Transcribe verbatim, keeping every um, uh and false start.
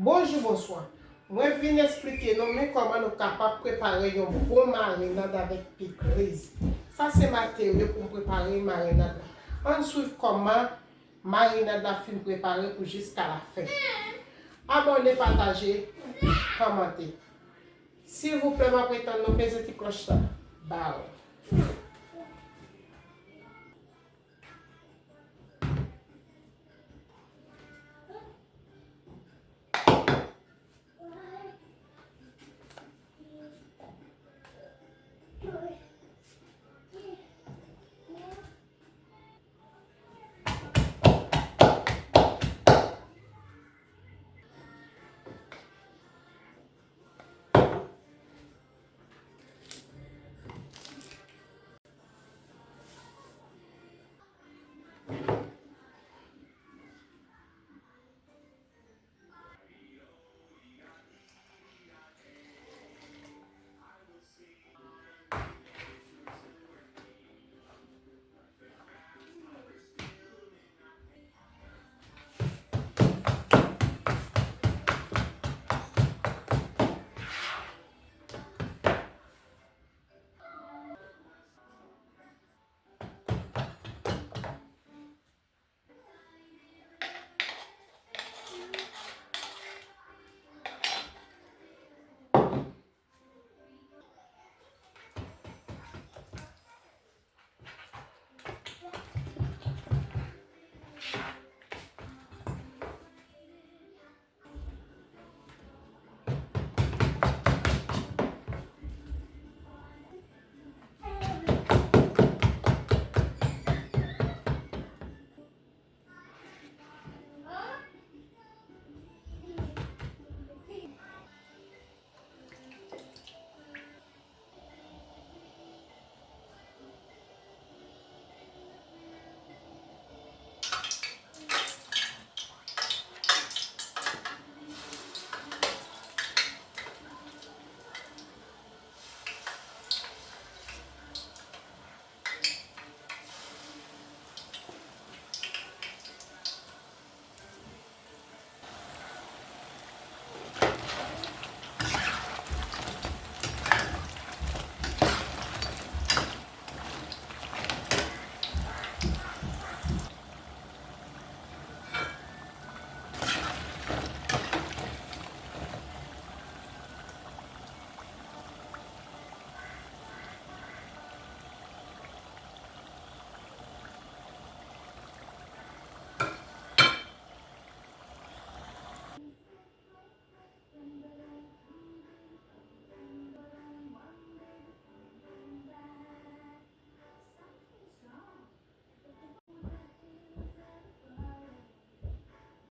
Bonjou, bonswa. Mwen vin esplike nou men kòman nou kapab prepare yon bon marinad avèk pikliz. Sa se materyo pou m prepare marinad la. Ann swiv kòman marinad la fin prepare pou jiska la fen. Abòne, pataje, kòmante. Silvouplè, m ap ret tann nou, peze ti klòch la. Baw.